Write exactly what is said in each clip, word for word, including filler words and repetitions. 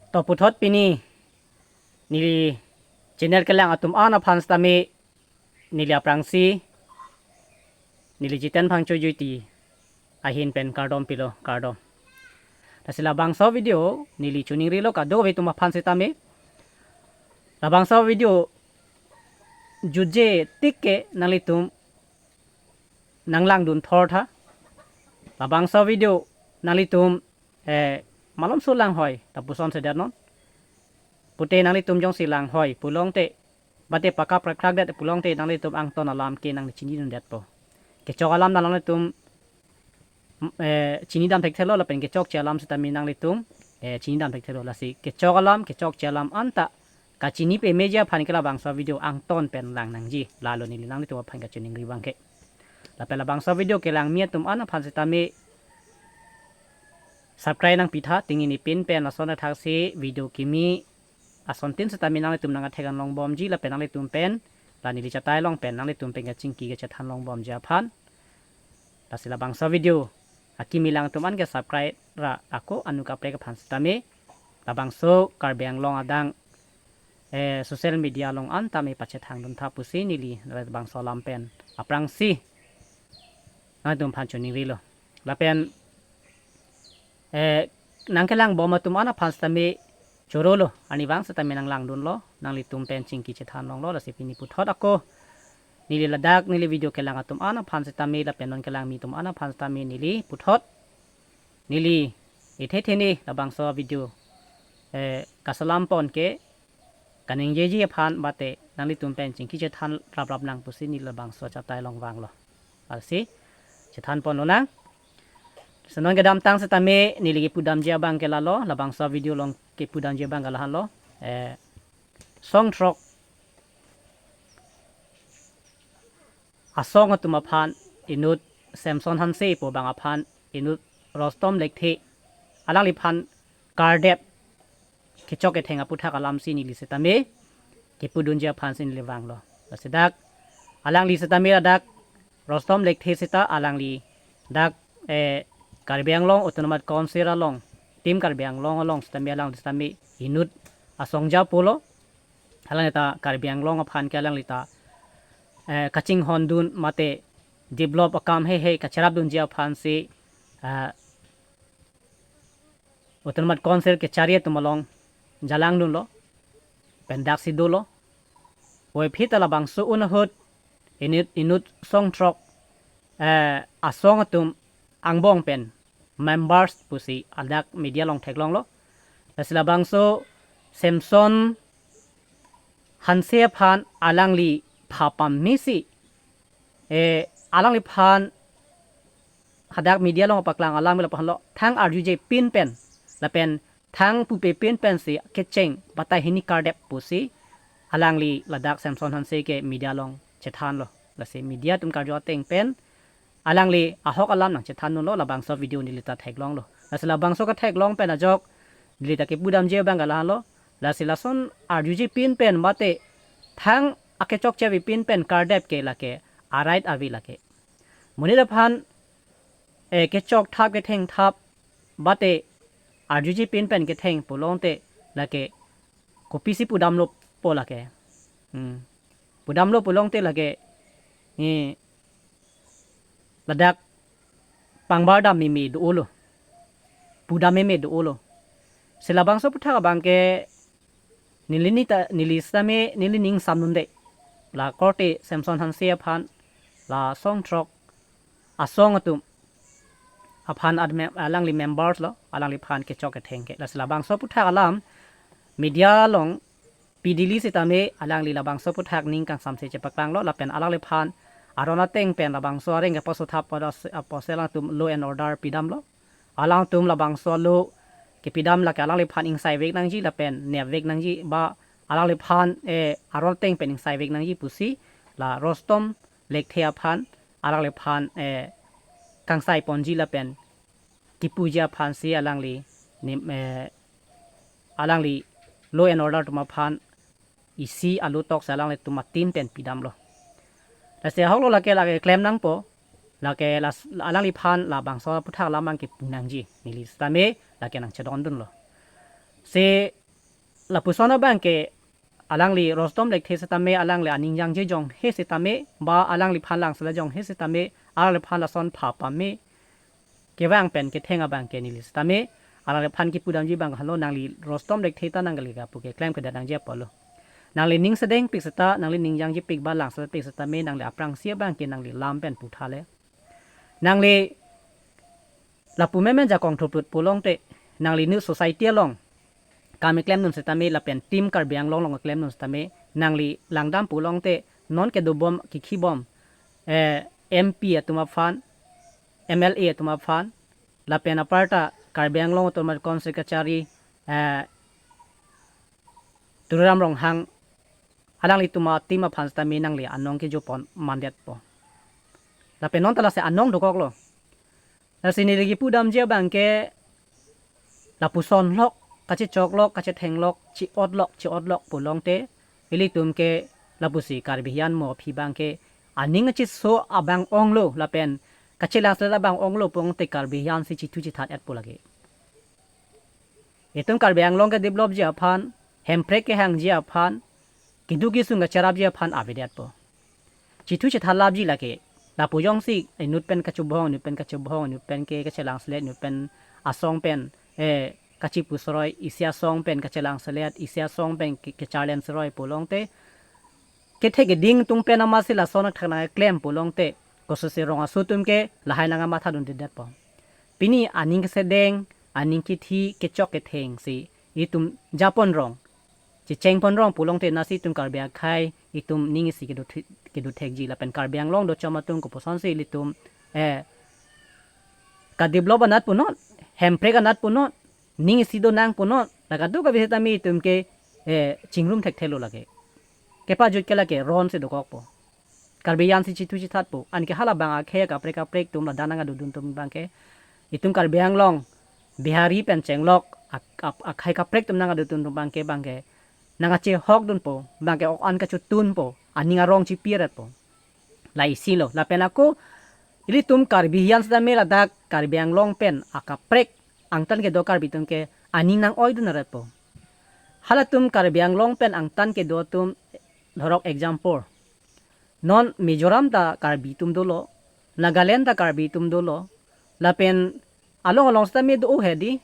To puthot pini neli channel kelang atum an aphan sitame neli aphrangsi neli Jiten Phangcho Juiti ahin pen kardom pilo, kardom. Lasi labangso video neli choningrilo kadokave atum aphan sitame. Labangso video jutje tik ke nanglitum nanglangdun thortha. Labangso video nanglitum eh malomso langhoi tapuson sedet non. Pute nanglitum jongsi langhoi pulongte, bate pakap krakdet pulongte nanglitum angton alam ke nangchinidundetpo. Kechok alam nanglitum eh chinidam thekthelo lapen kechokche alam sitame nanglitum eh chinidam thekthelo. Lasi kechok alam, kechokche alam anta kachini pemeji aphan ke labangso video angton pen lang nangji, lalo neli nanglitum aphan kachiningri abang ke. Lapen labangso video kelangmi atum an aphan sitame subscribe nangpitha, tingni pin pen lason athaksi video kimi asontin sitame nanglitum nangkathek-an longbomji lapen nanglitum pen la neli chatai along pen nanglitum pen kachingki kachethan longbomji aphan. Lasi labangso video akimi lang atum an ke subscribe ra ako anu kaprek aphan sitame labangso Karbi Anglong adang eh social media along an tame pachethangduntha pusi neli labangso alam pen aphrangsi nangtum aphan choningrilo. Lapen eh nangkelangbom atum an aphan sitame chorolo, arnivang sitame nanglangdunlo, nanglitum pen chingki chethan longlo. Lasi pini puthot ako neli ladak neli video kelang atum an aphan sitame lapen non kelangmi atum an aphan sitame neli puthot neli ithe theni labangso video eh kasalam pon ke kaningjeji aphan bate nanglitum pen chingki chethan raprap nang pusi neli labangso chatai along vanglo. Lasi chethan pon lonang. Senon kedamtang sitame neli kipudamji abang ke lalo, labangso video along kipudamji abang ke lahenlo. Eh songthrok asong atum aphan inut Samson Hanse ipo abang aphan inut Rostom Lekthe alangliphan kardep kechok ketheng aputhak alamsi neli sitame kipudunji aphansi neli vanglo. Lasi dak alangli sitame ladak Rostom Lekthe sita alangli dak eh Karbi Anglong Autonomous Council along, Team Karbi Anglong along sitame alangli sitame inut asongja pulo. Alangli ta Karbi Anglong aphan ke alangli ta eh kachinghondun mate develop akam heihei kacherapdunji aphansi eh Autonomous Council kechari atum along jalangdunlo, pendaksi dolo. Puvoiphit ta labangso un ahut inut inut songthrok eh asong atum angbong pen members pusi ladak media along theklonglo. Lasi labangso Samson Hanse aphan alangli pha pamesi eh alangliphan hadak media along paklang alam lapulo, thang arjuje pin pen lapen thang pupe pin pensi kecheng batai hini kardep pusi alangli ladak Samson Hanse ke media along chethanlo. Lasi media atum karju ateng pen alangli ahok alam nangchethandunlo, labangso video neli ta theklonglo. Lasi labangso ketheklong pen ajok neli ta kipudamji abang ke lahenlo. Lasi lason arjuje pin pen mate thang akechokche ave pin pen kardep ke lake a-right ave lake. Monit aphan eh kechok thap ketheng thap mate arjuje pin pen ketheng pulongte lake kopisi pudamlo po lake. Hmm. Pudamlo pulongte lake eh ladak pangbardam meme dolo, pudam meme dolo. Lasi labangso aputhak abang ke neli ni ta neli sitame neli ning samdunde. La korte Samson Hanse aphan la songthrok asong atum aphan ad mem-, alangli members lo, alangliphan kechok ketheng ke. Lasi labangso aputhak alam media along pidili sitame alangli labangso aputhak ning kangsamse chepaklanglo lapen alangliphan aron ateng pen labangso areng kapasothap pada se-, apotsi alangtum law and order pidamlo. Alangtum labangso law kepidam lake alangliphan ingsaivek nangji lapen nepvek nangji ba alangliphan eh aron ateng pen ingsaivek nangji pusi la Rostom Lekthe aphan alangliphan eh kangsai ponji lapen kipuji aphansi alangli nim, eh, alangli law and order atum aphan isi alu tok si alanglitum a-team pen pidamlo. Lasi ahoklo lake lake klem nangpo, lake las-, alangliphan labangso aputhak alam abang kipu nangji, neli sitame lake nangchedondunlo. Lasi lapuson abang ke alangli Rostom Lekthe setame alangli aning jangje jong he setame ba alangliphan langselet jong he setame alangliphan lason pha pame kevang pen ketheng abang ke neli setame alangliphan kipudamji abang halo nangli Rostom Lekthe ta nangli kapu ke klemkledet nangji apotlo. Nangli ning sedengpik seta, nangli ning jangjepik ba langseletpik setame nangli aphrangsi abang ke nangli lam pen puthale. Nangli lapu memen jakong thuplut pulote, nangli nu society along kam klemdun setame lapen Team Karbi Anglong along klemdun setame nangli langdam pulote, non kedobom kikhibom, eh, M P atum aphan, M L A atum aphan, lapen aparta Karbi Anglong Autonomous Council kachari, eh, Tuliram Ronghang alanglitum a-team aphan setame nangli anong kejopon mandetpo. Lapen non ta lasi anong dokoklo. Lasi neli kipudamji abang ke lapuson lok, kachechok lok, kachetheng lok, chi-ot lok, chi-ot lok pulote, ilitum ke lapusi Karbi hian mo aphi abang ke aning kacheso abang onglo lapen kachelangselet abang onglo pulote Karbi hian si chithu chithat-etpo lake. Itum Karbi Anglong kedevelopji aphan, hemprek kehangji aphan, keduk kesung kacherapji aphan avedetpo. Chithu chithatlapji lake. Lapu jongsi inut pen kachobong, inut pen kachobong, inut pen ke kachelangselet, inut pen asong pen, eh, kachipuseroi, isi asong pen kachelangselet, isi asong pen ke, kecharlenseroi pulote, kethe keding atum pen amatsi lason athak nangklem pulote, kososi rong aso atum ke lahai nangkamathadundedetpo. Pini aning kesedeng, aning kithi, kechok ketheng si itum japon rong, chechengpon rong pulote nasi itum Karbi akhei itum ning isi kedo thi-, kedothekji lapen Karbi Anglong dochom atum koposonsi ilitum, eh, kadevelop anat punon, hemprek anat punon, ning isi donang punon, la kadokave setame itum ke, eh, chingrum thekthelo lake. Kepajut ke lake ron si dokokpo. Karbi hian si chithu chithatpo. Anke hala bang akhei kaprek kaprek atum ladak nangkedodun atum abang ke, itum Karbi Anglong, Bihari pen chenglok, ak-, ak-, akhei kaprek atum nangkedodun atum abang ke, abang ke nangkachehokdunpo, abang ke ok-an kachotunpo, aning arong chipiretpo. La isi lo, lapen ako, ilitum Karbi hian setame ladak Karbi Anglong pen akaprek angtan kedo Karbi atum ke aning nang-oidunretpo. Halatum Karbi Anglong pen angtan kedo atum, dhorok example, non Mizoram ta Karbi atum dolo, Nagaland ta Karbi atum dolo, lapen along along setame do hedi,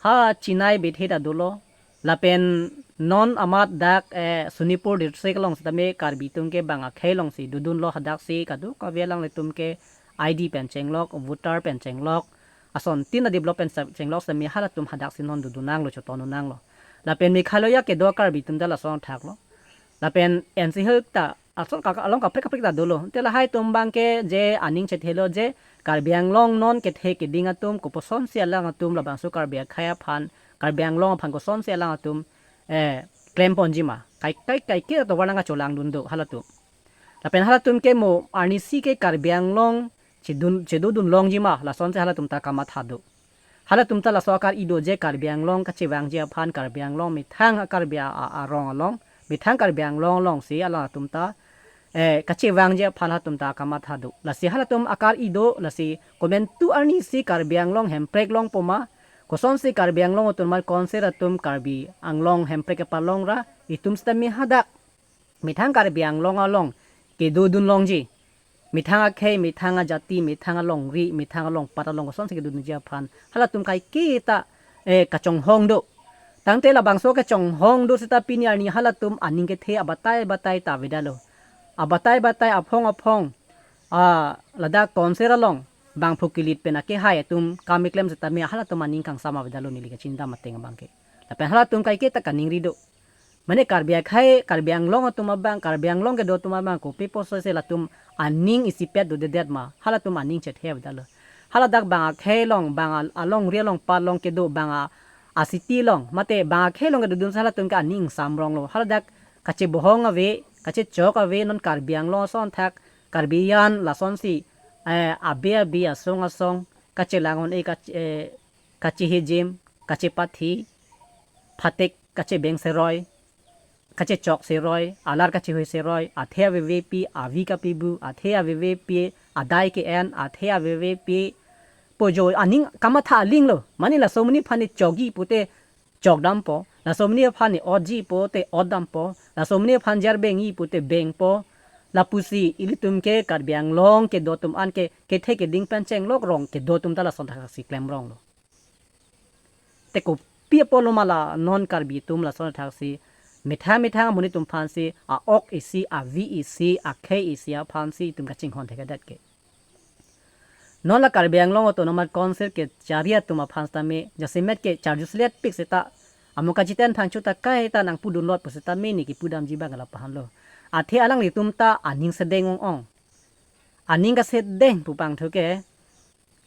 ha Chinai Bethe ta dolo, lapen non amat dak, eh, Sonipur district along setame Karbi atum ke bang akhei alongsi dodunlo, hadaksi kadokave alanglitum ke I D pen chenglok, voter pen chenglok, asontin adevelop pen sa-, chenglok setame halatum hadaksi non dodun nanglo, choton nanglo. Lapen Meghalaya kedo Karbi atum ta lason thaklo. Lapen N C Hills ta ason ka, along kaprek kaprek ta dolo. Te lahai atum abang ke je aning chethelo je Karbi Anglong non kethe keding atum koposonsi alanglitum labangso Karbi akhei aphan, Karbi Anglong aphan kosonsi alanglitum, eh, klemponji ma. Kai, kai, kaike atovar nangkacholang dun do halatum. Lapen halatum ke mo arnisi ke Karbi Anglong chedun, chedodun longji ma, lasonsi halatum ta kamatha do. Halatum ta laso akar-i do je Karbi Anglong kachevangji aphan, Karbi Anglong methang a-Karbi a, a, arong along, methang Karbi Anglong alongsi alangtum ta, eh, kachevangji aphan halatum ta kamatha do. Lasi halatum akar-i do, lasi komantu arnisi Karbi Anglong hemprek longpo ma, kosonsi Karbi Anglong Autonomous Council atum Karbi Anglong hemprek kepalong ra, itum setame hadak methang Karbi Anglong along kedodun longji. Methang akhei, methang ajati, methang alongri, methang alongpat along kosonsi kedodunji aphan halatum kaiketa, eh, kachonghong do. Tangte labangso kachonghong do seta pini arni halatum aning kethe abatai batai ta avedetlo. Abatai batai aphong aphong, ah, ladak council along bangphu kilit pen akehai atum kam keklem setame halatum aning kangsam avedetlo neli kachini dam ateng abang ke. Lapen halatum kaiketa kaningri do. Mane Karbi akhei, Karbi Anglong atum abang, Karbi Anglong kedo atum abang kopi apotsi latum aning isipet dodedet ma, halatum aning chethe avedetlo. Haladak bang akhei along, bang al-, alongri alongpat along kedo, bang a, a-city along, mate bang akhei along kedodun halatum ke aning ingsamronglo. Haladak kachebohong ave, kachechok ave, non Karbi Anglong ason thak, Karbi hian lasonsi, eh, abe abe asong asong, kachelang un-e, kach-, eh, kachihijim, kachepathi, phatek kachebeng seroi, kachechok seroi, alar kachehui seroi, athe avevepi, avi kapibu, athe avevepi, adai ke-en, athe avevepi, pojo aning kamatha alinglo, mane laso amonit aphan ne chogi pute chokdampo, Laso amonit aphan ne otji pote otdampo. Laso amonit aphan jar bengji pote bengpo. Lapusi ilitum ke Karbi Anglong kedo atum an ke kethe keding pen chenglok rong kedo atum ta lason thaksi klemronglo. Te kopi apotlo ma la non Karbi atum lason thaksi methang methang amonit atum aphansi a-ok isi, avi isi, akhei isi aphansi itum kachinghon thekthe det ke. Non la Karbi Anglong Autonomous Council kechari atum aphan sitame jasemet kecharjuselet pik seta amo Kachiten Phangcho ta kaita nangpudunlot pu sitame ne kipudamji abang lapu-anlo. Athe alanglitum ta aning sedeng ong-ong. Aning kasedeng pu pangthu ke,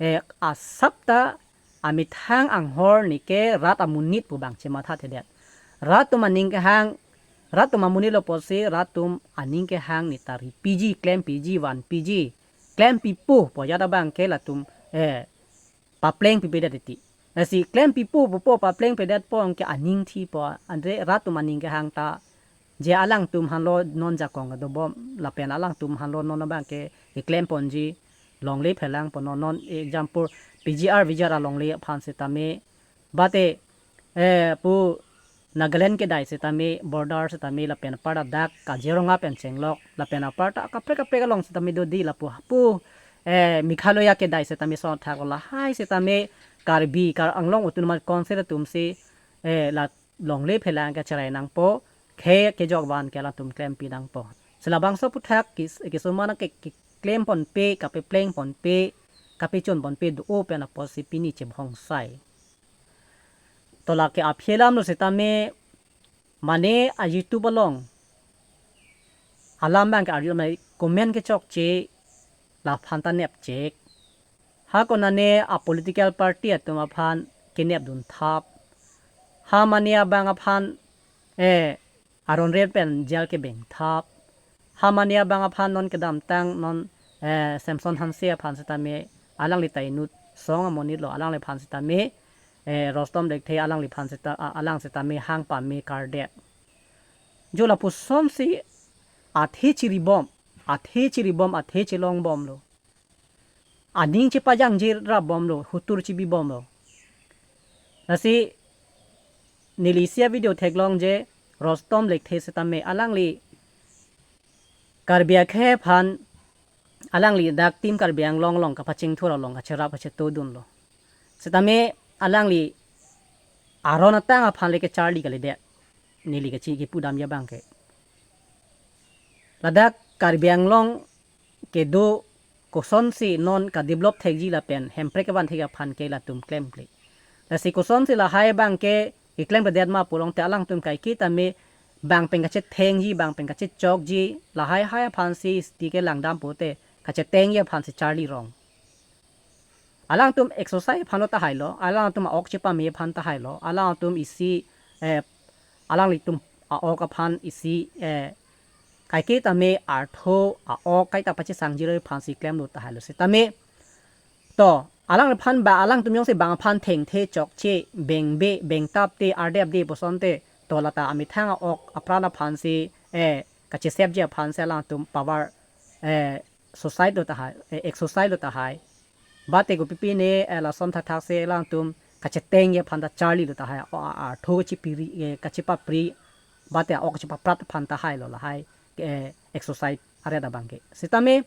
eh, asap ta amethang anghor ne ke rat amonit pu abang chemathathedet. Rat atum aning kehang, rat atum amonit lo pusi rat atum aning kehang ne ta ripiji, klempiji, vanpiji, klempipo pu ajat abang ke latum, eh, papleng pipedet titi. Lasi klempipo pupo, papleng pedetpo anke aning thipo, anke rat atum aning kehang ta je alangtum aphanlo non jakong kedobom lapen alangtum aphanlo non abang ke keklemponji longle phelang pon non, non example P G R V G R alongle aphan sitame, bate, eh, pu Nagaland kedai sitame, border sitame lapen apar dak Kaziranga pen chenglok lapen apar ta kaprek kaprek along sitame dodi lapu pu, eh, Meghalaya kedai sitame son thak lahai sitame Karbi Kar Anglong Autonomous Council atumsi, eh, la longle phelang kecherai nangpo, khei kejok van ke latum klempi nangpo. Si labangso aphuthak kis-, kisumana ke, ke klem ponpe, kapepleng ponpe, kapechun ponpe do-o pen apotsi pini chebhongsai. To lake aphi alamlo sitame mane a YouTube along alam abang ke arjulom, comment kechokche laphan ta nepchek. Ha konane a political party atum aphan kenepdun thap. Ha mane abang aphan, eh, aron ren pen jail kebeng thap. Ha mane abang aphan non kedamtang non, eh, Samson Hanse aphan sitame alangli ta inut song amonit lo, alangliphan sitame, eh, Rustom Lekthe alangliphan sita, a-, alang sitame hang pame kardet. Jo lapusonsi athe chiribom, athe chiribom, athe chelongbomlo. Aning chepajangji rapbomlo, hutur chibibomlo. Lasi neli isi a-video theklong je Rustom Lekthe sitame alangli Karbi akhei aphan alangli dak Team Karbi Anglong along kapachingthur along kacherap kachetodunlo. Sitame alangli aron atang aphan le kecharli kalidet. Neli kachi kipudamji abang ke. Ladak Karbi Anglong kedo kosonsi non kadevelop thekji lapen hemprek kevan thek aphan ke latum klemkle. Lasi kosonsi lahai abang ke keklemkledet ma pulote alangtum kaiketa me bang pen kachethengji, bang pen kachechokji, lahai hai aphansi sti ke langdam pote kachetengji aphansi charli rong. Alangtum exercise aphan lo tahailo, alangtum a-ok chepame aphan tahailo, alangtum isi, eh, alanglitum a-ok aphan isi, eh, kaiketa me artho a-ok kaita pachesangji aphansi klemlo tahailo sitame. To, alangliphan ba, alangtum jongsi bang aphan thengthe chokche, bengbe, bengtapte, ardepde pusonte, to lata amethang a-ok apran aphansi, eh, kachesepji aphansi alangtum power, eh, exercise lo tahai, eh, exercise lo tahai. Bate kopipi ne, eh, lason thakthaksi alangtum kachetengji aphan ta charlilo tahai, o, a, artho kachepiri, eh, kachepapri, bate a-ok kachepaprat aphan tahailo lahai, eh, exercise aret abang ke. Sitame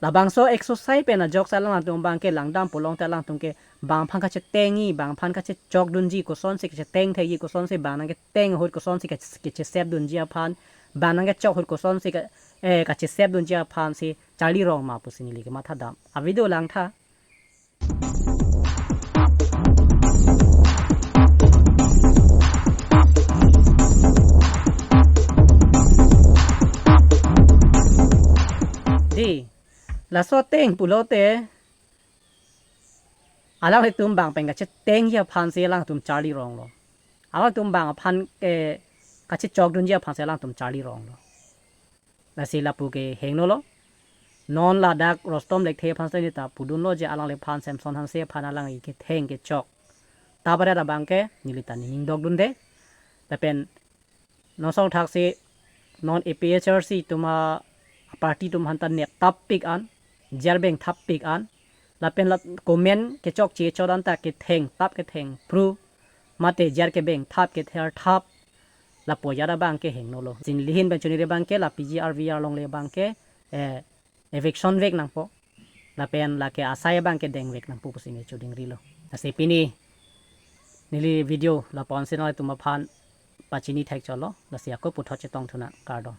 labangso exercise pen ajoksi alangtum abang ke langdam pulote alangtum ke bang aphan kachetengji, bang aphan kachechokdunji, kosonsi kachetengthekji, kosonsi bang nangketeng ahut, kosonsi kache-, kachesepdunji aphan, bang nangkechok ahut, kosonsi ka-, eh, kachesepdunji aphansi charli rong ma pusi neli kemathadam. A-video langtha. Dei, laso ateng pulote, alanglitum bang pen kachetengji aphansi alangtum charli ronglo. Alangtum bang aphan, eh, kachechokdunji aphansi alangtum charli ronglo. Lasi lapu ke hingno lo. Non ladak Rustom Lekthe aphan sita pudunlo je alangliphan Samson Hanse aphan alang ketheng kechok. Ta baret abang ke neli ta ning dok dunde. Lapen non song thaksi non A P H L C atum a-party atum aphan ta neptap pik an, jail bengthap pik an. Lapen la comment kechokche chot an ta kethengtap kethengphru. mate J R kebeng thap kether thap lapu ajat abang ke hingno lo. Chinli ahin pen choningri abang ke la P G R V R along le abang ke, eh, eviction vek nangpo. Lapen lake asai abang ke deng vek nangpo pusi ne chodingri lo. Lasi pini neli video lapu-an si nanglitum aphan pachini thek cholo. Lasi ako puthot chetong thu nang, kardom.